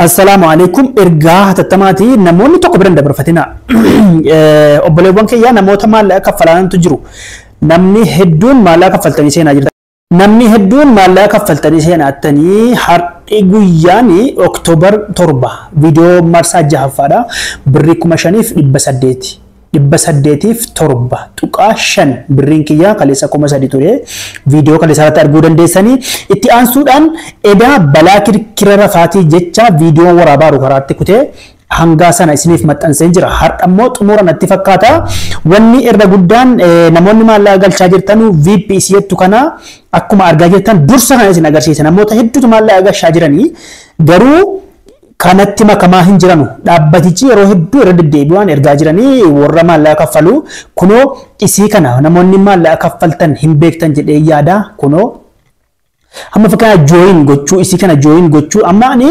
Assalaamu alaikum ergaa hatattamaati namoonni tokko biran dabarfatina. Obboleewwan kiyyaa namoota maallaqa kaffalantu jiru. Namni hedduun maallaqa kaffaltanii seenaa jirtan. Namni hedduun maallaqa kaffaltanii seenaattanii har'i guyyaan Oktoobar 7 viidiyoo marsaa 6ffaadha. Birrii 5800. 807.5 birriin kiyyaa kaleessa 3000 ture. Viidiyoo kaleessa irratti arguu dandeessanii itti aansuudhaan edaa balaa kirkira rafaatii jecha viidiyoon waraabaa karaatti kutee hangaa sana isiniif maxxansee jira. Har'a immoo xumura natti fakkaata. Wanni irra guddaan namoonni maallaqa galchaa jirtanu VPC jettu kana akkuma argaa jirtan dursa kana isin agarsiisa. Namoota hedduutu maallaqa galchaa jiranii garuu kanatti makamaa hin jiranu. Dhaabbatichi yeroo hedduu irra deddeebi'uun ergaa jiranii warra maallaqa kaffalu kunoo isii kana namoonni maallaqa kaffaltan hin beektan jedhee yaada kunoo amma fakkaata join gochuu isii kana join gochuu amma ani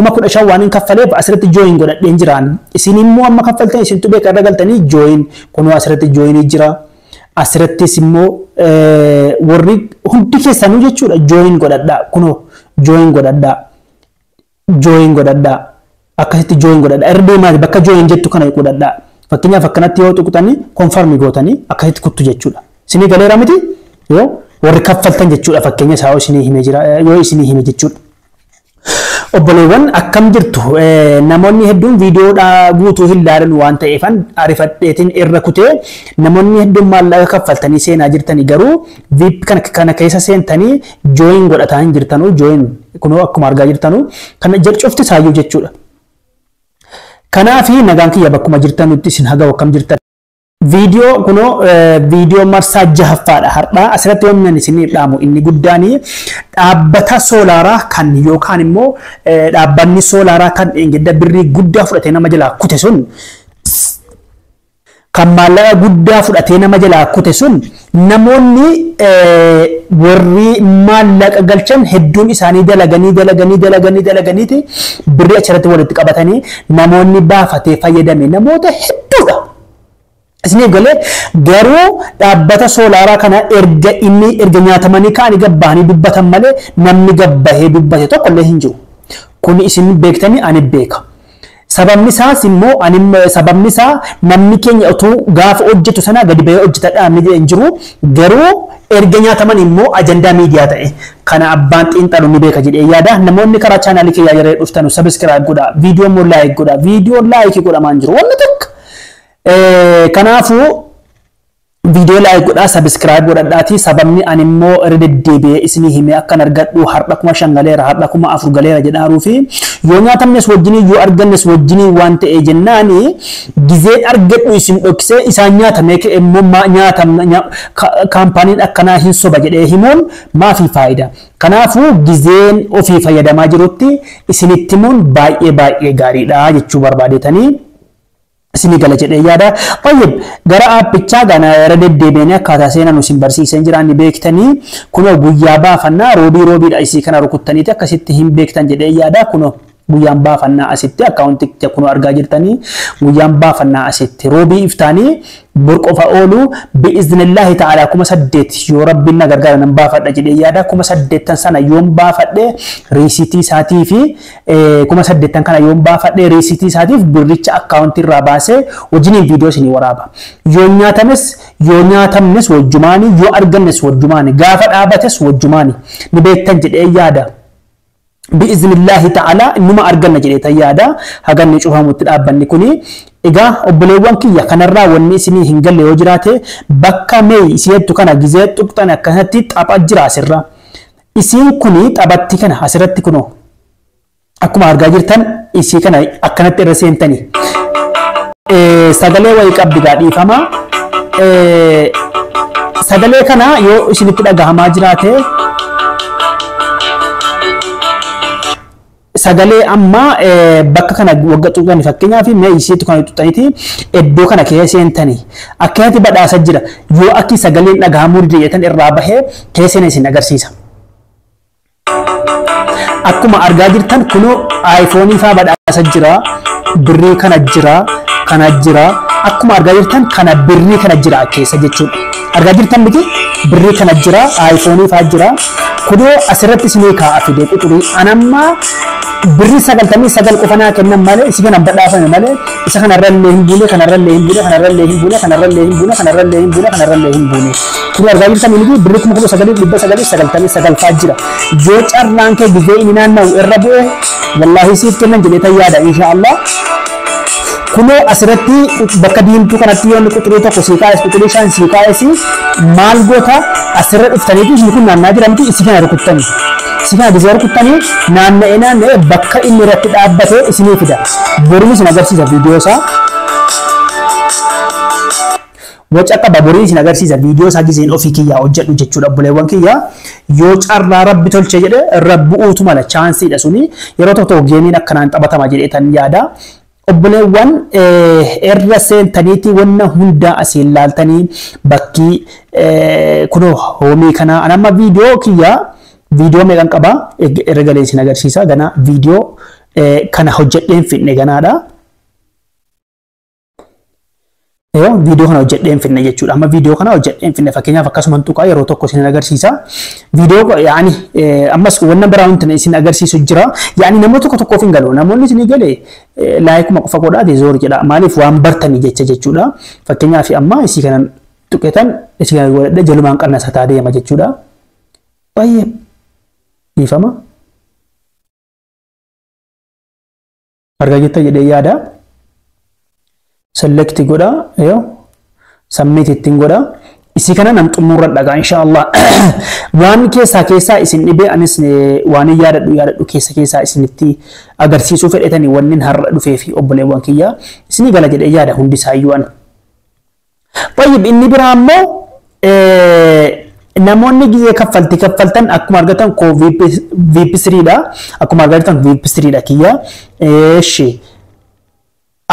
15,000 waan hin kaffaleef asirratti join godhadheen jiraan. Isin immoo amma kaffaltan isintu beeka irra galtanii join kunoo asirratti join jira. Asirrattis immoo warri hundi keessanuu jechuudha join godhadhaa kunoo join godhadhaa. Join godhadhaa. Akkasitti join godhadhaa. Irra deemaati bakka join jettu kana godhadhaa. Fakkeenyaaf akkanatti yoo tuqxanii confirm gootanii akkasitti kuttu jechuudha. Isinii galeera miti yoo warri kaffaltan jechuudha fakkeenya isaa yoo isinii hime jira yoo isinii hime jechuudha. Obboleewwan akkam jirtu namoonni hedduun viidiyoodha guutuu hin laalan waan ta'eefan ariifadheetiin irra kutee namoonni hedduun maallaqa kaffaltanii seenaa jirtanii garuu VIP kana keessa seentanii join godhataa hin jirtanuu join kunoo akkuma argaa jirtanuu kana jalcofti isaayyuu jechuudha. Kanaafi nagaan kiyya bakkuma jirtanutti isin haga akkam jirtan. Viidiyoo kunoo viidiyoo marsaa 6ffaadha har'aa asirratti yommuu isin dhaamu inni guddaan dhaabbata soolaaraa kan yookaan immoo dhaabbanni soolaaraa kan dheengadda birrii guddaa fudhatee nama jalaa kute sun kan maallaqa guddaa fudhatee nama jalaa kute sun namoonni warri maallaqa galchan hedduun isaanii dalaganii dalaganii dalaganii dalaganiiti birrii achirratti walitti qabatanii namoonni baafatee fayyadame namoota hedduudha. Isiniif galee garuu dhaabbata soolaaraa kana erga inni erga nyaatamanii ka'anii gabbahanii dubbatan malee namni gabbahee dubbate tokko illee hin jiru. Kun isin beektanii ani beeka. Sababni isaas immoo ani sababni isaa namni keenya utuu gaafa hojjetu sana gadi bahee hojjetadhaa inni hin jiru garuu erga nyaataman immoo ajandaa miidiyaa ta'e kana abbaan xiinxalu ni beeka jedhee yaada. Namoonni karaa chaanaalii kiyyaa yeroo dhuftanu sabiskiraayib godhaa, viidiyoo immoo laayik godhaa, viidiyoo laayikii godhamaan jiru wanni tokko. Kanaafuu viidiyoo laayik godhaa sabiskiraayib godhadhaati. Sababni ani immoo irra deddeebi'ee isinii himee akkan argadhu har'a 5,000 galeera har'a 4,000 galeera jedhaaruu fi yoo nyaatamnes wajjinii yoo argannes wajjinii waan ta'e jennaani gizeen argadhu isin dhoksee isaan nyaatamee ka'e immoo nyaatam kaampaaniin akkanaa hin soba jedhee himuun maafi faayida. Kanaafuu gizeen ofii fayyadamaa jirutti isinitti himuun baay'ee baay'ee gaariidha jechuu barbaadetanii. Isinii gala jedhee yaada. Tayyib gara aappichaa gana irra deddeebiinee akkaataa seenan isin barsiisan jiraan ni beektanii kunoo guyyaa baafannaa roobii roobiidha isii kana rukuttaniiti akkasitti hin beektan jedhee yaada. Kunoo guyyaan baafannaa asitti akkaawunticha kunoo argaa jirtanii guyyaan baafannaa asitti roobii iftaanii bor qofa oolu bi'iznillaahi ta'aalaa 8,000 yoo rabbiin na gargaara nan baafadha jedhee yaada. 8,000 sana yoon baafadhe riisiitii isaatii fi 8,000 kana yoon baafadhe riisiitii isaatiif birricha akkaawuntii irraa baasee wajjiniin viidiyoo isinii waraaba. Yoo nyaatames yoo nyaatamnes wajjumaani yoo argannes wajjumaani gaafa dhaabates wajjumaani ni beektan jedhee yaada. Bi'iznillaahi ta'aalaa numa arganna jedhee tayyaada haganni cufamutti dhaabbanni kuni. Egaa obboleewwan kiyya kanarraa wanni isinii hin galle yoo jiraate bakka mee isiettu kana gizee tuqxan akkanatti tapha jira asirra. Isiin kuni taphatti kana asirratti kunoo akkuma argaa jirtan isii kana akkanatti irra seentanii. Sagalee wayii qabdi dhiifama. Sagalee kana yoo isinitti dhagahamaa jiraate sagalee amma bakka kana wagga tuqxani fakkeenyaaf mee isiitu kana tuqxaniiti iddoo kana keessa seentanii akkanatti badhaasa jira yoo akki sagaleen dhagahamuu dide jettan irraa bahee keessa isin agarsiisa. Akkuma argaa jirtan kunoo aayifoonii faa badhaasa jira, birrii kana jira, kana jira, Akkuma argaa jirtan kana birrii kana jira keessa jechuudha. Argaa jirtan miti, birrii kana jira, iPhone fa'aa jira. Kunoo asirratti isinii kaa'a fidee quxurii. Anamma birrii 99 qofa naa kennan malee, isi kana badhaafame malee, isa kanarra illee hin buune, kanarra illee hin buune, kanarra illee hin buune, kanarra illee hin buune, kanarra illee hin buune, kanarra illee hin buune. Kun argaa jirtan miti, birrii 19,999 fa'aa jira. Yoo carraan kee gizee inni naanna'u irra bu'e, wallaahi siif kennan jedhee tan yaada, inshaallah. Kunoo asirratti bakka diimtuu kanatti yoo inni quxurii tokko sii kaa'es, quxurii 5 sii kaa'es, maal goota? Asirra dhuftaniitu ishni kun naanna'aa jira miti, isi kana rukuttanii. Isi kana gizee rukuttanii naanna'ee naanna'ee bakka inni irratti dhaabbate isinii fida. Boruun isin agarsiisa viidiyoo isaa. Waca qaba, borii isin agarsiisa viidiyoo isaa gizeen ofii kiyyaa hojjedhu jechuudha, obboleewwan kiyyaa. Yoo carraa Rabbi tolche jedhe irra bu'uutu mala, chaansiidha suni. Yeroo tokko tokko geemiin akkanaan taphatama jedhee tan yaada. Obboleewwan, irra seentaniiti wanna hundaa asiin laaltanii, bakki kunoo hoomii kana. Anamma viidiyoo kiyyaa viidiyoo meeqan qaba irra galee isin agarsiisa. Gana viidiyoo kana hojjedheen fidne ganaadha. Yoo viidiyoo kana hojjedheen fidne jechuudha. Amma viidiyoo kana hojjedheen fidne, fakkeenyaaf akkasuman tuqaa yeroo tokko isin agarsiisa. Viidiyoo yaani ammas wanna biraa wanti isin agarsiisu jira. Yaani namoota tokko tokkoof hin galu. Namoonni isin gale laayikuma qofa godhaate zoor jedha. Maaliif? Waan bartanii jecha jechuudha. Fakkeenyaaf amma isii kanan tuqetan isii kana godhadhe jalumaan qannasataa deema jechuudha. Baay'ee dhiifama. Argaa jirta jedhee yaada. Select godha, yoo submit ittiin godha. Isii kana nam xumurra dhagaa, inshaallah. Waan keessaa keessaa isin dhibee, anis waan hin yaadadhu yaadadhu keessa keessaa isinitti agarsiisuu fedhetanii wannin har'a dhufee fi obboleewwan kiyya isinii gala jedhee yaada hundi isaayyuu an. Tayyib, inni biraa immoo namoonni gizee kaffaltii kaffaltan akkuma argatan koo VIP3 dha. Akkuma argatan VIP3 dha kiyya. Eeshi.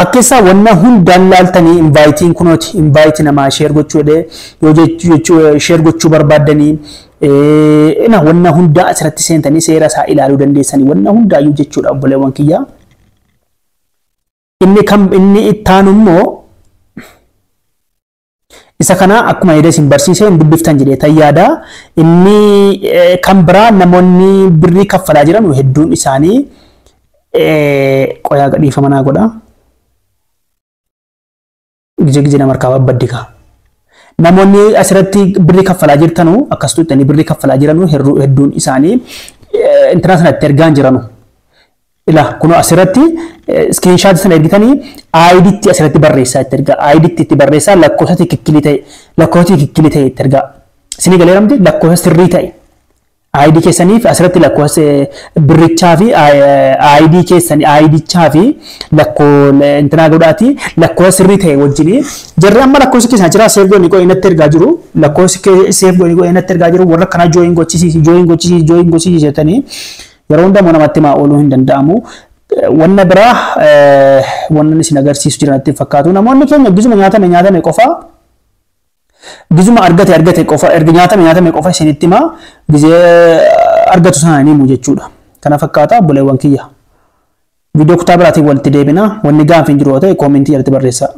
Akka isaa wanna hundaan laaltanii, invaayitiin kunooti, invaayitii namaa share gochuu jedhee yoo jechuu share gochuu barbaaddanii ina wanna hundaa asirratti seentanii seera isaa ilaaluu dandeessanii, wanna hundaayyuu jechuudha, obboleewwan kiyya. Inni kam inni ittaanu immoo isa kana akkuma jedhee isin barsiisee hin dubbiftan jedhee tan yaada. Inni kan biraa namoonni birrii kaffalaa jiran hedduun isaanii qoyaa gadhiifama naa godha. Gije gije nama harkaa babbaddi kaa. Namoonni asirratti birrii kaffalaa jirtanu, akkas tuttanii birrii kaffalaa jiranu, hedduun isaanii intanaa sanatti ergaan jiranu. Ila kunoo asirratti iskiriinshaatii sana ergitanii aayiditti asirratti barreessaa itti ergaa. Aayiditti itti barreessaa, lakkoofsa tikikkilii ta'e, lakkoofsa tikikkilii ta'e itti ergaa. Isinii galee ramti, lakkoofsa sirrii ta'e. Aayidii keessaniif asirratti lakkoofsa birrichaa fi aayidii keessanii, aayidichaa fi lakkoo intinaa godhaati lakkoofsa sirrii ta'e wajjini. Jarri amma lakkoofsa keessan jira save goonii godhee natti ergaa jiru. Lakkoofsa save goonii godhee natti ergaa jiru. Warra akkanaa join gochisiisi, join gochisiisi, join gochisiisi jettanii yeroo hundaa immoo namatti himaa ooluu hin danda'amu. Wanna biraa wanna isin agarsiisu jira natti fakkaatu. Namoonni keenya gizuma nyaatame nyaatame qofa, gizuma argate argate qofa, erga nyaatame nyaatame qofa isinitti himaa, gizee argatu sana hin himu jechuudha. Kana fakkaata, obboleewwan kiyya. Viidiyoo kutaa biraatiin walitti deebina. Wanni gaanfi hin jiru yoo ta'e koomentii jalatti barreessaa.